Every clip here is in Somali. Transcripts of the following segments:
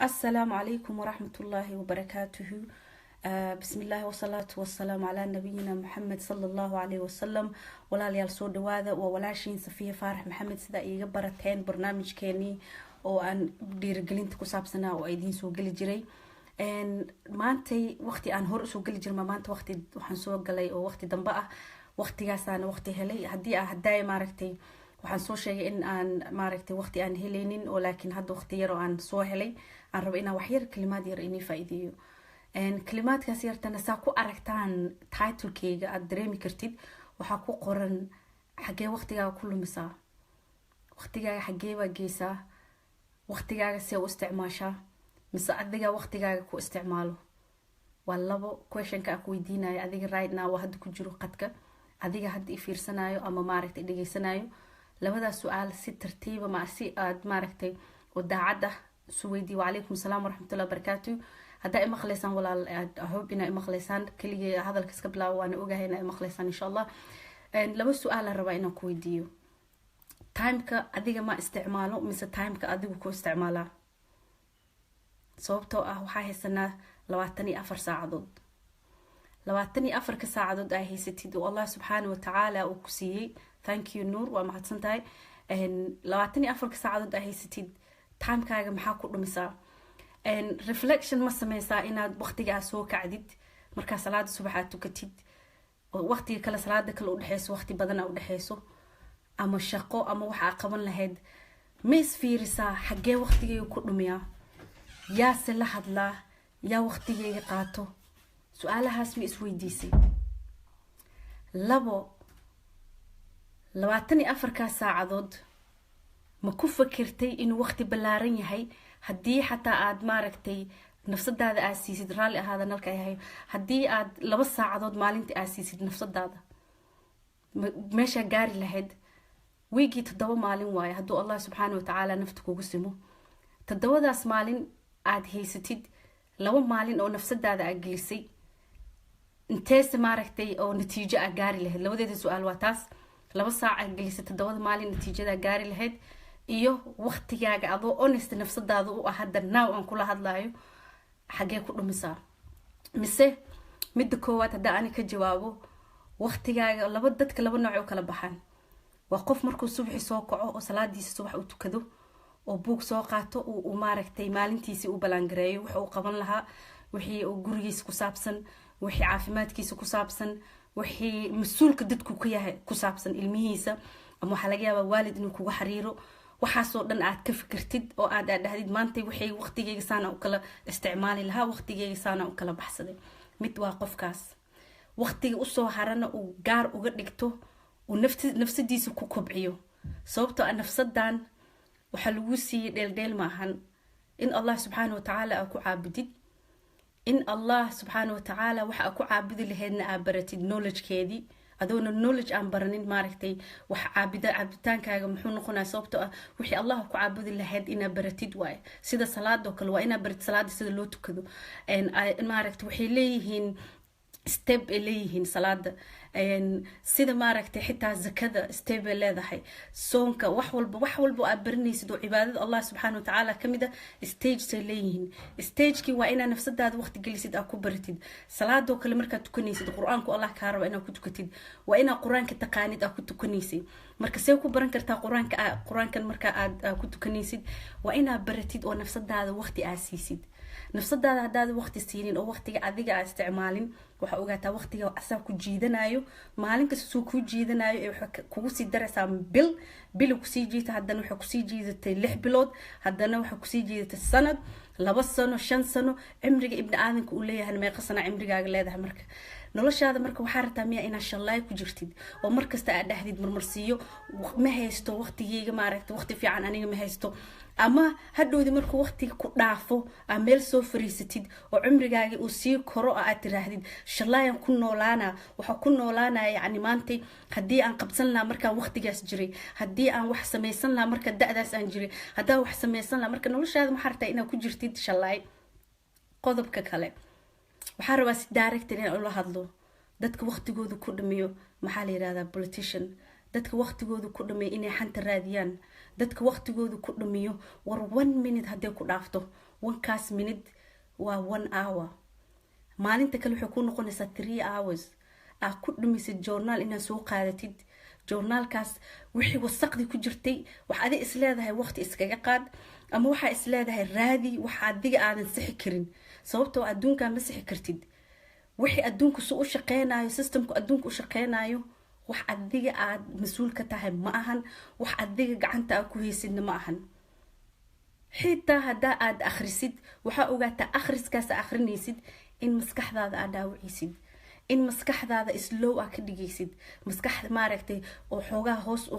Asalaamu calaykum waraxmatullaahi wabarakaatuhu. Bismi illaahi wasalaatu wasalaamu calaa nabiyina Maxamed sala Allahu caleyhi wasalam. Walaalayaal, soo dhawaada. Waa walaashiin Safiya Faarax Maxamed. Sidaa iiga barateen, barnaamijkeenii oo aan dhiirigelinta ku saabsanaa oo idiin soo geli jiray maantay, waqti aan hor usoo geli jirma, maanta waqti waxaan soo galay oo waqti dambe ah. Waqtigaasaana waqti helay. Haddii ah haddaay maaragtay, waxaan soo sheegay in aan maaragtay waqti aan helaynin oo, laakiin hadda waqti yar oo aan soo helay aan rabo inaan waxyar kalimaad yar inii faa-iideeyo. Kalimaadkaas yartana saa ku aragtaan titlekeyga aada dareemi kartid, waxaa ku qoran: xagee waqtigaaga ku lumisaa? Waqtigaaga xagee baa geysaa? Waqtigaaga see u isticmaashaa, mise adiga waqtigaaga ku isticmaalo? Waa labo questionka aan ku weydiinayo adiga right now, waa hadda ku jiro qadka, adiga hadda i fiirsanayo ama maaragtay dhegeysanayo. Labadaas su-aal si tartiiba ma si aad maaragtay oo daacad ah isu weydiiy. Wacalaykum asalaam waraxmatullahi wabarakaatu. Haddaa imaqlaysaan, walaal, hope inaa imaqlaysaan. Keligii hadalka iska bilaabo, waana ogahay inaa imaqlaysaan, insha Allah. Laba su-aal aan rabaa inaan ku weydiiyo: timeka adiga ma isticmaalo, mise timeka adigu ku isticmaalaa? Sababtoo ah waxaa haysanaa 24 saacadood. 24-ka saacadood aa haysatid oo Allah subxaana watacaala uu ku siiyey, thank you Nuur, waa mahadsan tahay. 24-ka saacadood aa haysatid, timekaaga maxaa ku dhumisaa? Reflection ma sameysaa inaad waqtigaa soo kacdid, markaa salaada subax aad tukatid, waqtiga kale salaada kale udhexeyso, waqti badan a udhexeyso, ama shaqo ama waxa aa qaban lahayd? Ma isfiirisaa: xaggee waqtigeyga ku dhumiyaa? Yaase la hadlaa? Yaa waqtigeyga qaato? Su-aalahaas ma isweydiisay? Labo, 24-kaa saacadood ma ku fakirtay inuu waqti ballaaran yahay, haddii xataa aad maaragtay nafsadaada aad siisid, raalli ahaada nalka yahay, haddii aad 2 saacadood maalintii aad siisid nafsadaada, meeshaa gaari lahayd? Wiigii 7 maalin waaye, hadduu Allah subxaana watacaala nafta kugu simo. 7-daas maalin aad haysatid, 2 maalin oo nafsadaada aad gelisay, inteese maaragtay oo natiijo aad gaari lahayd? Labadeeda su-aal waa taas: 2 saac aad gelisay 7-da maalin, natiijadaa gaari lahayd, iyo waqtigaaga adoo honest nafsadaada u ah hadda now aan kula hadlayo, xagee ku dhumisaa? Mise midda koowaad haddaa ani ka jawaabo, waqtigaaga laba, dadka laba nooc u kala baxaan. Waa qof markuu subaxi soo kaco oo salaadiisa subax uu tukado oo buug soo qaato, uu maaragtay maalintiisii u ballaangareeyo waxa uu qaban lahaa, wixii uu gurigiisa ku saabsan, wixii caafimaadkiisa ku saabsan, wixii mas-uulka dadku ka yahay ku saabsan, ilmihiisa, ama waxaa laga yaabaa waalid inuu kugu xariiro. Waxaasoo dhan aad ka fikirtid oo aad dhahdid: maantay waxay waqtigeyga saana u kala isticmaali lahaa, waqtigeyga saana u kala baxsaday. Mid waa qofkaas waqtiga usoo harana uu gaar uga dhigto, uu nafsadiisa ku kobciyo, sababtoo ah nafsadan waxaa lagu siiyey dheeldheel maahan. In Allah subxaana watacaala aa ku caabudid, in Allah subxaana watacaala waxa aa ku caabudi lahaydna aa baratid knowledgekeedii. Adoona knowledge aan baranin, maaragtay, wax caabida caabitaankaaga muxuu noqonaya? Sababtoo ah wixii Allah ku caabudi lahayd inaa baratid waaye. Sida salaadoo kale, waa inaa baratid salaada sida loo tukado. Maaragtay, waxay leeyihiin step ay leeyihiin salaada, sida maaragtay xitaa zakada step ay leedahay, soonka, wax walba, wax walba aad baranaysid oo cibaadada Allah subxaana watacaala kamid a, stages ay leeyihiin. Stagekii waa inaa nafsadaada waqti gelisid, aad ku baratid. Salaadoo kale markaad tukanaysid, qur-aanku Allah kaa raba inaad ku tukatid, waa inaad qur-aanka taqaanid aad ku tukanaysay. Marka see ku baran kartaa qur-aanka? Qur-aankan marka aad ku tukanaysid waa inaad baratid oo nafsadaada waqti aad siisid. Nafsadaada haddaad waqti siinin oo waqtiga adiga aa isticmaalin, waxaa ogaataa waqtiga asaa ku jiidanayo. Maalin kasta suu kuu jiidanayo ee waxay kugu sii daraysaa bil, bil kusii jiita, haddana waxay kusii jiidatay 6 bilood, haddana waxay kusii jiidatay sanad, 2 sano, 5 sano. Cimriga ibni aadanka uu leeyahay meeqa sana cimrigaaga leedahay? Marka noloshaada marka waxaa rabtaa miya inaad shallaay ku jirtid oo markasta aad dhahdid marmarsiiyo: ma haysto waqtigeyga, maaragta, waqti fiican aniga ma haysto? Ama hadhowdi markuu waqtiga ku dhaafo aa meel soo fariisatid oo cimrigaagii uu sii koro oo aad tiraahdid: shallaayan ku noolaana, waxaa ku noolaanaya, yacni maantay haddii aan qabsan lahaa markaan waqtigaas jiray, haddii aan wax samaysan lahaa marka da-daas aan jiray, haddaan wax samaysan lahaa. Marka noloshaada maxaa rabtaa inaad ku jirtid shallaay? Qodobka kale waxaa rabaa si director inaan ula hadlo dadka waqtigooda ku dhamiyo, maxaa la yirahdaa, politician, Dadka waqtigooda ku dhameeyo inay xanta raadiyaan, dadka waqtigooda ku dhamiyo. War, 1 minute hadday ku dhaafto, onekaas minute waa 1 hour. Maalinta kale waxay ku noqonaysaa 3 hours aad ku dhumisid journaal inaad soo qaadatid. Journaalkaas wixii wasaqdii ku jirtay, wax adi isleedahay waqti iskaga qaad, ama waxaa isleedahay raadi wax adiga aadan sixi karin, sababtoo adduunkaa ma sixi kartid. Wixii adduunku su u shaqeynayo, systemku adduunka u shaqeynayo, wax adiga aad mas-uul ka tahay ma ahan, wax adiga gacanta aad ku haysidna ma ahan. Xitaa haddaa aad akhrisid, waxaa ogaataa akhriskaas akhrinaysid in maskaxdaada aad dhaawacaysid, in maskaxdaada slow aa ka dhigaysid, maskax maaragtay oo xoogaa hoos,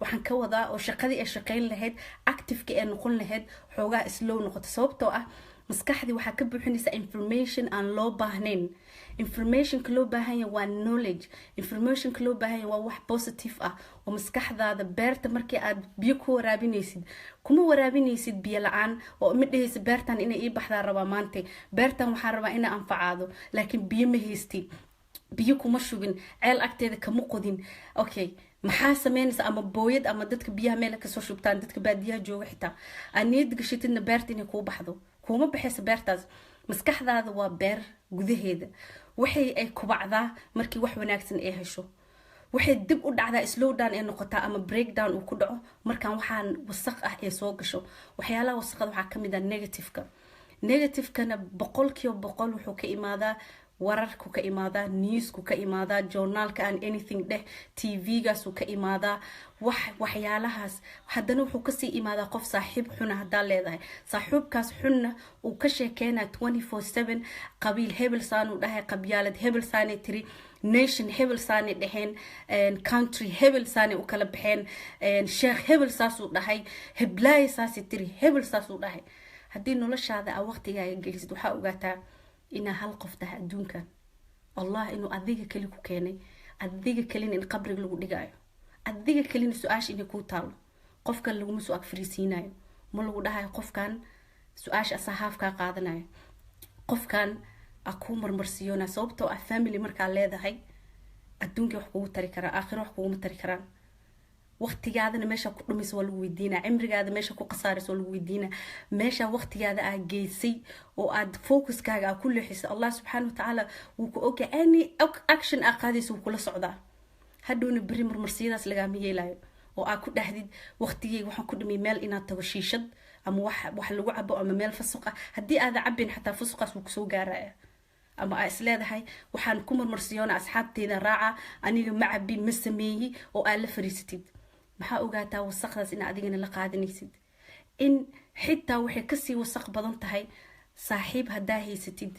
waxaan ka wadaa oo shaqadii ay shaqeyn lahayd, activeka ee noqon lahayd, xoogaa slow noqoto, sababtoo ah maskaxdii waxaa ka buuxinaysaa information aan loo baahnayn. Informationka loo baahan yahay waa knowledge. Informationka loo baahan yahay waa wax positive ah oo maskaxdaada. Beerta markii aad biyo ku waraabinaysid, kuma waraabinaysid biyo la-aan, oo ma dhehaysa beertan inay ii baxdaa rabaa maanta, beertan waxaan rabaa inay anfacaado, laakiin biyo ma haysti, biyo kuma shubin, ceel agteeda kama qodin. Okay, maxaa sameynaysa? Ama booyad, ama dadka biyaha meel kasoo shubtaan, dadka baadiyaha jooga xitaa, aad niyad gashatidna beerta inay kuu baxdo, kuuma baxaysa beertaas. Maskaxdaada waa beer gudaheeda. Waxay ay kubacdaa markii wax wanaagsan ay hesho. Waxay dib u dhacdaa, slow down ay noqotaa ama breakdown uu ku dhaco markaan waxaan wasaq ah ee soo gasho. Waxyaalaha wasaqada waxaa kamid ah negativeka. Negativekana 100% wuxuu ka imaadaa wararku, ka imaadaa newsku, ka imaadaa journaalka aan anything dheh, TV-gaasuu ka imaadaa. Wax waxyaalahaas haddana wuxuu kasii imaadaa qof saaxiib xuna haddaa leedahay. Saaxiibkaas xunna uu ka sheekeynaya 24/7 qabiil hebel saanuu dhahay, qabyaalad hebel saanay tiri, nation hebel saanay dheheen, country hebel saanay u kala baxeen, sheekh hebel saasuu dhahay, heblaaya saasay tiri, hebel saasuu dhahay. Haddii noloshaada aa waqtigaaga gelisid, waxaa ogaataa inaa hal qof tahay adduunkan. Allah inuu adiga keli ku keenay, adiga kelina in qabriga lagu dhigaayo, adiga kelina su-aasha inay kuu taalo. Qofkan laguma soo ag fariisiinayo, ma lagu dhahayo qofkan su-aasha asaa haafkaa qaadanayo, qofkan a kuu marmarsiyoona, sababtoo ah family markaa leedahay adduunkay wax kugu tari karaan, aakhiro wax kuguma tari karaan. Waqtigaadana meesha ku dhumaysa waa lagu weydiinaa, cimrigaada meesha ku khasaaraysa waa lagu weydiinaa, meesha waqtigaada aa geysay oo aad focuskaaga aa ku leexisay. Allah subxaana watacaala wuu ku ogyahay. Any action aa qaadaysa wuu kula socdaa. Hadhowna beri marmarsiyadaas lagaama yeelayo oo aa ku dhahdid waqtigeyga waxaan ku dhumay meel inaad tago shiishad ama wax lagu cabo ama meel fusuq ah. Haddii aada cabin xataa, fusuqaas wuu kusoo gaaraya. Ama aa isleedahay waxaan ku marmarsiyoona asxaabteyda raaca, aniga ma cabin, ma sameeyi, oo aad la fariisatid, maxaa ogaataa wasaqdaas in adigana la qaadanaysid. In xitaa waxay kasii wasaq badan tahay saaxiib haddaa haysatid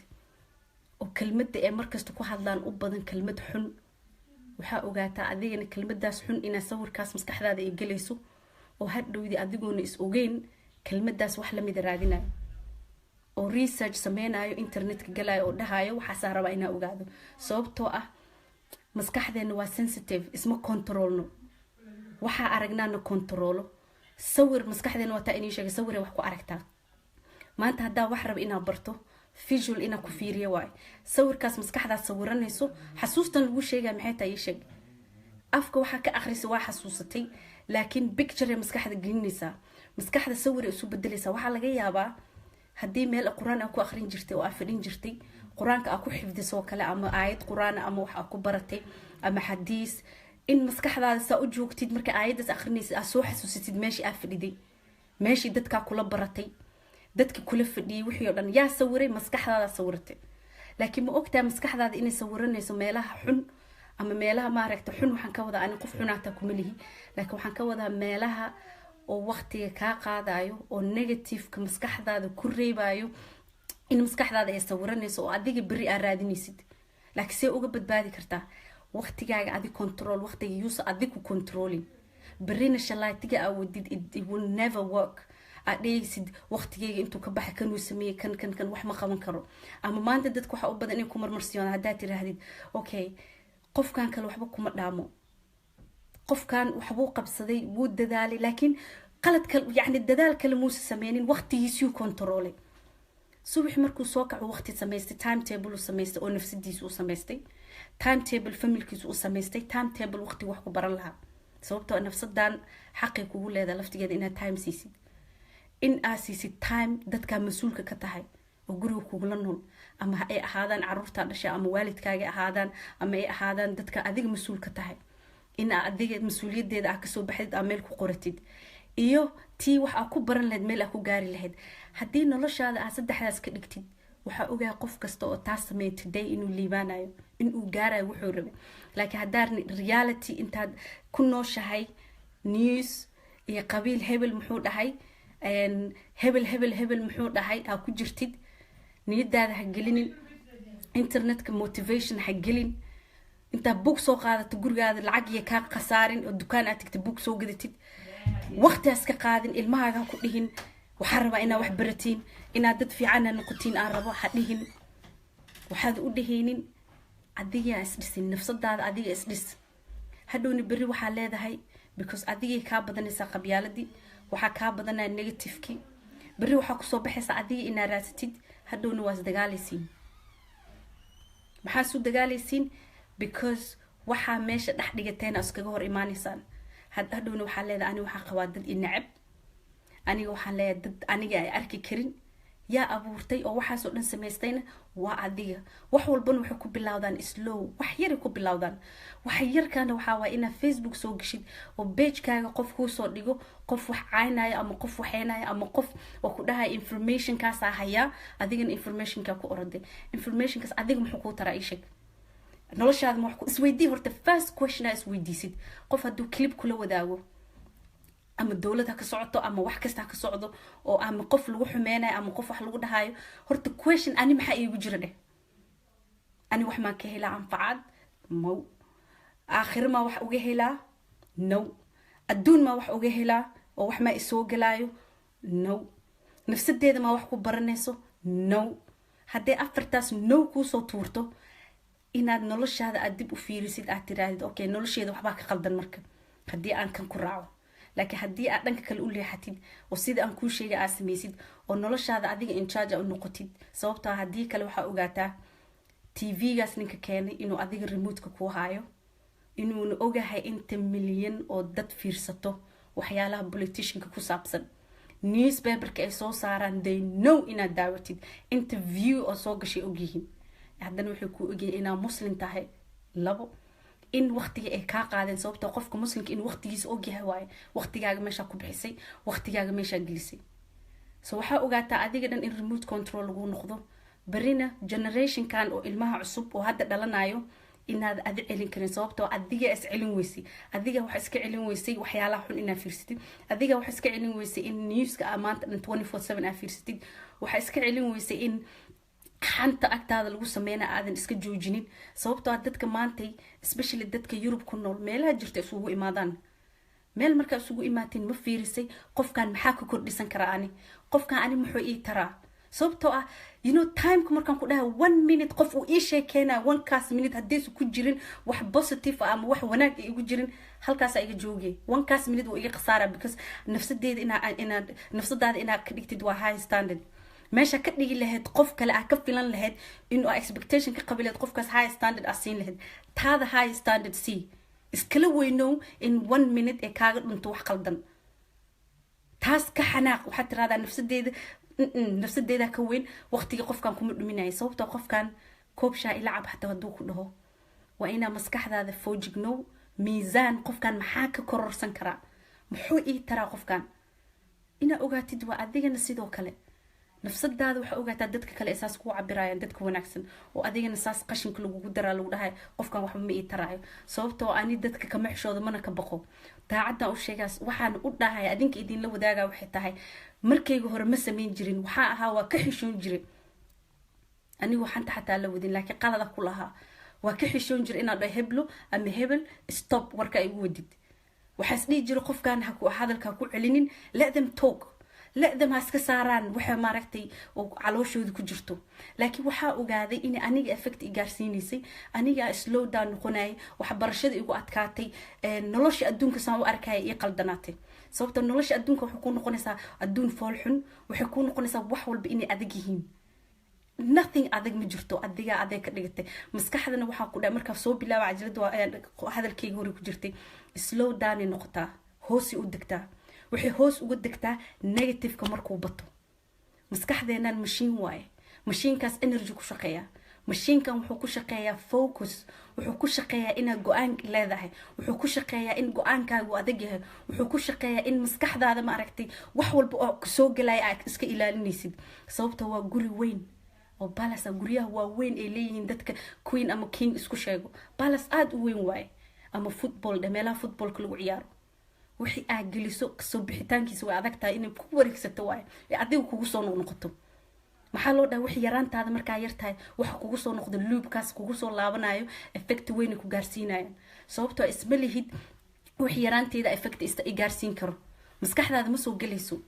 oo kelmadda ee markasta ku hadlaan u badan kelmad xun, waxaa ogaataa adigana kelmadaas xun inaa sawirkaas maskaxdaada ay gelayso, oo hadhowdii adigoona is ogeyn kelmadaas wax lamida raadinayo oo research sameynayo, internetka galayo oo dhahayo waxaasaa rabaa inaa ogaado, sababtoo ah maskaxdeena waa sensitive, isma controlno. Waxaa aragnaana controlo sawir maskaxdeena. Waa taa inii sheegay, sawire wax ku aragtaa. Maanta haddaa wax raba inaad barto, visual inaa ku fiiriyo waayo. Sawirkaas maskaxdaad sawiranayso, xasuustan lagu sheegaya maxay tahay? Ii sheeg. Afka waxaa ka akhrisa waa xasuusatay, laakiin picture maskaxda gelinaysaa, maskaxda sawir isu bedelaysaa. Waxaa laga yaabaa haddii meel qur-aan aa ku akhrin jirtay oo aa fadhin jirtay, qur-aanka aa ku xifdisoo kale, ama aayad qur-aan ama wax aa ku baratay ama xadiis, in maskaxdaada saa u joogtid marka aayaddaas akhrinaysid, aad soo xasuusatid meeshii aa fadhiday, meeshii dadkaa kula baratay, dadki kula fadhiyay, wixii oo dhan yaa sawiray? Maskaxdaada sawiratay. Laakiin ma ogtahay maskaxdaada inay sawiranayso meelaha xun ama meelaha maaragta xun? Waxaan ka wadaa, ani qof xunaataa kuma lihi, laakiin waxaan ka wadaa meelaha oo waqtiga kaa qaadayo oo negativeka maskaxdaada ku reebayo, in maskaxdaada ay sawiranayso oo adiga beri aa raadinaysid. Laakiin see uga badbaadi kartaa? Waqtigaaga adi control. Waqtiga yuusa adi ku controlling. Berina shalaatiga aa wadid, it will never work. Aad dhehaysid waqtigeyga intuu ka baxay, kanuu sameeyey, kan kan kan wax ma qaban karo. Ama maanta dadka waxaa u badan inay ku marmarsiyoon haddaad tiraahdid okay, qofkan kale waxba kuma dhaamo, qofkan waxbuu qabsaday, wuu dadaalay, laakiin qalad kale, yacni dadaal kale muusa sameynin, waqtigiisuu controlay. Subax markuu soo kaco waqti samaystay, time table u samaystay oo nafsadiisa u samaystay, time table familkiisa u samaystay, time table waqti wax ku baran lahaa. Sababtoo nafsadan xaqay kugu leedahay laftigeeda inaad time siisid, in aad siisid time dadkaa mas-uulka ka tahay oo guriga kugula nool, ama ay ahaadaan caruurtaa dhasha, ama waalidkaaga ahaadaan, ama ay ahaadaan dadka adiga mas-uul ka tahay, in aa adiga mas-uuliyadeeda aa kasoo baxdid, aa meel ku qoratid, iyo tii wax aa ku baran lahayd, meel aa ku gaari lahayd. Haddii noloshaada aa saddexdaas ka dhigtid, waxaa ogaa qof kasta oo taas sameeya today inuu liibaanayo, inuu gaarayo wuxuu rabay. Laakiin haddaa reality intaad ku nooshahay news iyo qabiil, hebel muxuu dhahay, hebel hebel hebel muxuu dhahay, aa ku jirtid, niyadaada ha gelinin internetka, motivation ha gelin. Intaad buug soo qaadato gurigaada, lacag iyo kaa khasaarin oo dukaan aad tagtid buug soo gadatid, waqtigaas ka qaadin. Ilmahaaga ha ku dhihin "Waxaan rabaa inaad wax baratiin, inaad dad fiicanna noqotiin aan rabo" ha dhihin. Waxaad u dhehaynin adigaa isdhisin, nafsadaada adiga isdhis. Hadhowna berri waxaa leedahay, because adigay kaa badanaysaa qabyaaladii, waxaa kaa badanaya negativekii. Berri waxaa kusoo baxaysaa adiga inaad raadsatid. Hadhowna waa isdagaalaysiin. Maxaa isu dagaalaysiin? Because waxaa meesha dhex dhigateena iskaga hor imaanaysaan. Hadhowna waxaa leedahay, "Ani waxaa qabaa dad i necab, aniga waxaan leeyahay dad aniga ay arki karin." Yaa abuurtay oo waxaasoo dhan samaystayna? Waa adiga. Wax walbana waxay ku bilowdaan slow, wax yaray ku bilowdaan. Wax yarkaana waxaa waaya inaad Facebook soo geshid oo pagekaaga qof kuusoo dhigo, qof wax caynaayo ama qof waxeynayo ama qof oo ku dhahaya informationkaasaa hayaa, adigana informationkaa ku oroday. Informationkaas adiga muxuu kuu taraa? Isheg noloshaada ma wax ku isweydii. Horta first question aa isweydiisid, qof hadduu clip kula wadaago, ama dowlad ha ka socoto ama wax kasta ha ka socdo, oo ama qof lagu xumeynayo ama qof wax lagu dhahayo, horta question ani maxaa iigu jira dheh. Ani wax maan ka helaa anfacaad? Mow. Aakhiro maa wax uga helaa? No. Adduun maa wax uga helaa oo wax maa isoo gelaayo? No. Nafsadeeda maa wax ku baranayso? No. Hadday afartaas no kuusoo tuurto, inaad noloshaada aad dib u fiirisid, aad tiraahdid, "Okay, nolosheeda waxbaa ka qaldan marka haddii aan kan ku raaco." Laakiin haddii aad dhanka kale u leexatid oo sida aan kuu sheegay aad samaysid oo noloshaada adiga in charge u noqotid, sababtoo haddii kale waxaa ogaataa TV-gaas ninka keenay inuu adiga remote-ka kuu haayo, inuuna ogahay inta milyan oo dad fiirsato waxyaalaha politicianka ku saabsan, newspaperka ay soo saaraan, they know inaad daawatid, inta view oo soo gashay ogyihiin. Haddana waxay kuu ogyihiin inaad Muslim tahay. Labo, in waqtiga ay kaa qaadeen, sababtoo qofka Muslimka in waqtigiisa ogyahay waaye, waqtigaaga meeshaa ku bixisay, waqtigaaga meeshaa gelisay. So waxaa ogaataa adiga dhan in remote control lagu noqdo. Berina generationkan oo ilmaha cusub oo hadda dhalanayo inaad adi celin karin, sababtoo adiga is celin weysay. Adiga waxa iska celin weysay waxyaalaha xun inaad fiirsatid. Adiga waxa iska celin weysay in newska aa maanta dhan 24/7 aad fiirsatid. Waxa iska celin weysay in xanta agtaada lagu sameyna aadan iska joojinin, sababtoo ah dadka maantay, especially dadka Yurub ku nool, meelaha jirta isugu imaadaan. Meel markaa isugu imaateen, ma fiirisay qofkan maxaa ka kordhisan karaa? Ani qofkan ani muxuu ii taraa? Sababtoo ah timeka markaan ku dhahay one minute qof uu ii sheekeynayo, onekaas minute haddaysu ku jirin wax positive ah ama wax wanaag igu jirin, halkaasaa iga joogay. Onekaas minute wuu iga khasaara, because nafsadeeda inaad nafsadaada inaad ka dhigtid waa high standard. Meesha ka dhigi lahayd qof kale aa ka filan lahayd, inuu expectation ka qabi lahayd qofkaas, high standard aa siin lahayd, taada high standard c iskala weynow. In one minute ee kaaga dhunto wax qaldan, taas ka xanaaq. Waxaad tiraahdaa, "Nafsadeeda, nafsadeeda ka weyn, waqtiga qofkan kuma dhuminaya." Sababtoo qofkan koob shaa ila cab xataa hadduu ku dhaho, waa inaa maskaxdaada foojignow, miisaan, qofkan maxaa ka kororsan karaa, muxuu ii taraa qofkan, inaa ogaatid. Waa adigana sidoo kale nafsadaada waxaa ogaataa dadka kale ee saas kuu cabirayaan, dadka wanaagsan oo adigana saas qashinka lagugu daraa, lagu dhahay qofkan waxba ma ii taraayo. Sababtoo ani dadka kama xishooda mana ka baqo, daacaddan u sheegaas. Waxaan u dhahay adinka idinla wadaagaa waxay tahay, markayga hore ma samayn jirin. Waxaa ahaa waa ka xishoon jiray anigu xanta xataa la wadin, laakiin qalada ku lahaa. Waa ka xishoon jiray inaad dhaho heblo ama hebel, "Stop warka igu wadid." Waxaa is dhihi jiray qofkan hadalka ha ku celinin, let them talk, let them ha iska saaraan waxa maaragtay oo calooshooda ku jirto. Laakiin waxaa ogaaday in aniga effect i gaarsiinaysay, aniga slow down noqonayay, waxbarashada igu adkaatay, nolosha adduunka saan u arkaya ii qaldanaatay. Sababta nolosha adduunka waxay ku noqonaysaa adduun fool xun, waxay ku noqonaysaa wax walba inay adag yihiin. Nothing adag ma jirto, adigaa adeeg ka dhigatay. Maskaxdana waxaa ku dhahay markaa soo bilaaba cajalada, waa hadalkayga hore ku jirtay, slow down ay noqotaa, hoosay u degtaa. Waxay hoos uga degtaa negativeka markuu bato. Maskaxdeennan mashiin waaye, mashiinkaas energy ku shaqeeya. Mashiinkan wuxuu ku shaqeeyaa focus, wuxuu ku shaqeeyaa inaad go-aan leedahay, wuxuu ku shaqeeyaa in go-aankaagu adag yahay, wuxuu ku shaqeeyaa in maskaxdaada, ma aragtay, wax walba oo kusoo galaya aad iska ilaalinaysid. Sababta waa guri weyn oo palace, guryaha waaweyn ay leeyihiin dadka queen ama king isku sheego, palace aada u weyn waaye, ama football dhe, meelaha footballka lagu ciyaaro. Wixii aad geliso kasoo bixitaankiisa way adag tahay, inay ku wareegsato waaye ee adiga kugu soo noqnoqoto. Maxaa loo dhahay? Wax yaraantaada markaa yar tahay waxa kugu soo noqdo, loopkaas kugu soo laabanayo, effect weynay ku gaarsiinayaan. Sababtoo isma lihid wax yaraanteeda effect ista i gaarsiin karo, maskaxdaada ma soo gelayso.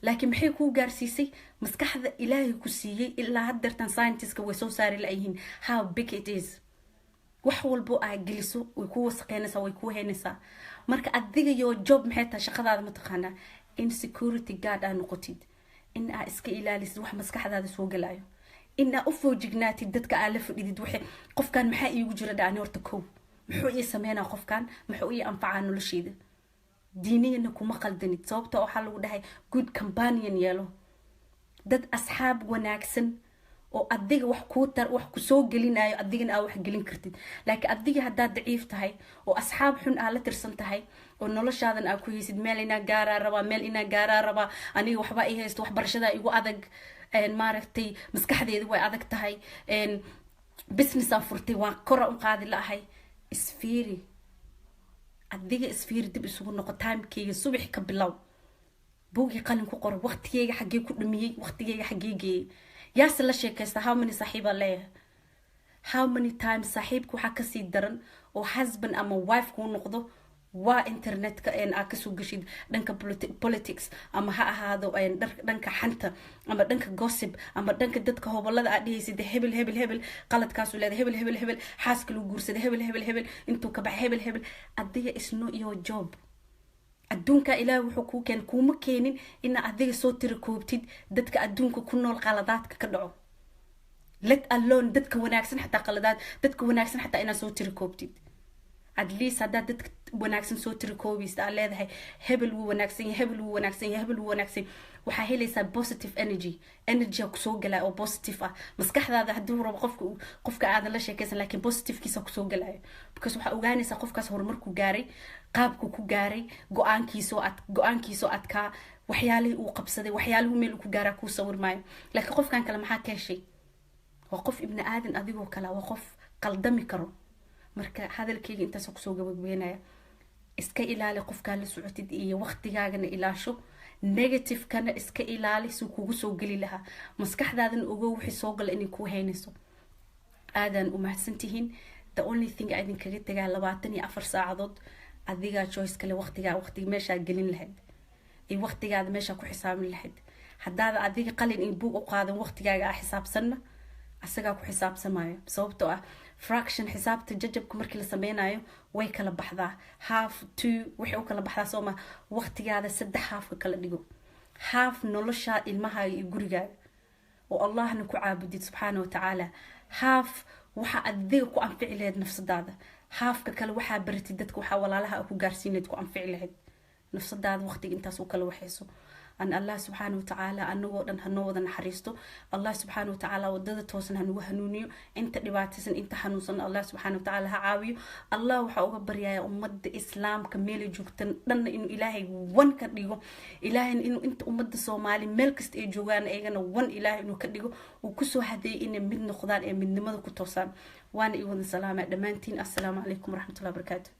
Laakiin maxay kuu gaarsiisay maskaxda Ilaahay ku siiyey? Ilaa haddeertan scientistka way soo saari layihiin how big it is. Wax walbo aa geliso way kuu wasaqeynaysaa, way kuu heynaysaa. Marka adiga yo job maxay tahay? Shaqadaada ma taqaanaa? In security guard aa noqotid, in aa iska ilaalisid wax maskaxdaada soo galayo, in aa u foojignaatid dadka aa la fadhidid. Waxay qofkan maxaa iigu jira dhacni horta kow, muxuu ii sameynaa qofkan, muxuu ii anfacaa nolosheyda? Diiniyana kuma qaldanid, sababta waxaa lagu dhahay good companion yeelo, dad asxaab wanaagsan oo adiga wax kuu tar, wax kusoo gelinayo, adigana aa wax gelin kartid. Laakiin adiga haddaad daciif tahay oo asxaab xun aa la tirsan tahay oo noloshaadan aa ku haysid meel inaa gaaraa rabaa, meel inaa gaaraa rabaa, aniga waxba i haysto, waxbarashadaa igu adag, maaragtay, maskaxdeeda way adag tahay, business aan furtay waan kora u qaadi la'ahay. Isfiiri adiga, isfiiri, dib isugu noqo. Timekeyga subax ka bilow, buugii qalin ku qoro: waqtigeyga xaggee ku dhumiyey? Waqtigeyga xaggee geeyey? Yaase la sheekaysta? How many saaxiibaa leeyahay? How many times? Saaxiibka waxaa kasii daran oo husband ama wife kuu noqdo waa internetka aa kasoo geshid, dhanka politics ama ha ahaado, dhanka xanta ama dhanka gossip ama dhanka dadka hobolada aad dhehaysid: hebel hebel hebel qaladkaasu leedahay, hebel hebel hebel xaaska lagu guursaday, hebel hebel hebel intuu ka baxay, hebel hebel. Adiga is not your job. Adduunka Ilaahay wuxuu kuu keen kuuma keenin ina adiga soo tira koobtid dadka adduunka ku nool qaladaadka ka dhaco, let alone dadka wanaagsan. Xataa qaladaad dadka wanaagsan xataa inaad soo tira koobtid, at least haddaad dadka wanaagsan soo tira koobaysa, aad leedahay hebel wuu wanaagsan yahay, hebel wuu wanaagsan yahay, hebel wuu wanaagsan yahay, waxaa helaysaa positive energy. Energy kusoo galaya oo positive ah maskaxdaada. Haddii rabo qofka aadan la sheekaysan, laakiin positivekiisa kusoo galayo, because waxaa ogaanaysaa qofkaas horumarku gaaray, qaabku ku gaaray, go-aankiisoo ad go-aankiisoo adkaa, waxyaalihii uu qabsaday, waxyaalihii meel uu ku gaaraa kuu sawirmaayo. Laakiin qofkan kale maxaa ka heshay? Waa qof ibni aadan adigoo kale, waa qof qaldami karo. Marka hadalkayga intaasoo kusoo gabagabeynaya: iska ilaali qofkaa la socotid iyo waqtigaagana ilaasho, negativekana iska ilaali suu kugu soo geli lahaa maskaxdaadana. Ogow wixii soo gala inay kuu haynayso. Aadaan u mahadsantihiin. The only thing a idinkaga tagaa, 24 saacadood adigaa choice kale. Waqtigaa, waqtiga meeshaa gelin lahayd iyo waqtigaada meeshaa ku xisaabin lahayd. Haddaada adiga qalin in buug u qaadan, waqtigaaga aa xisaabsanna, asagaa ku xisaabsamayo. Sababtoo ah fraction, xisaabta jajabka markii la sameynayo way kala baxdaa, half, two waxay u kala baxdaa. Sooma waqtigaada saddex halfka kala dhigo: half noloshaa, ilmahaaga iyo gurigaaga oo Allahna ku caabudid subxaana watacaala, half waxa adiga ku anfici lahayd nafsadaada, halfka kale waxaa baratid dadka, waxaa walaalaha ku gaarsiin lahayd, ku anfici lahayd nafsadaada. Waqtiga intaas u kala waxayso. An Allah subxaana watacaala anagoo dhan hanoo wada naxariisto. Allah subxaana watacaala wadada toosan hanugu hanuuniyo. Inta dhibaataysan, inta xanuunsan, Allah subxaana watacaala ha caawiyo. Allah waxaa uga baryaya ummadda Islaamka meelay joogtan dhanna inuu Ilaahay wan ka dhigo. Ilaahayna inuu inta ummadda Soomaali meel kasta ay joogaan iyagana wan Ilaahay inuu ka dhigo, uu kusoo hadeeyay inay mid noqdaan ee midnimada ku toosaan. Waana i wada salaama dhammaantiin. Assalaamu calaykum waraxmatullahi wabarakaatu.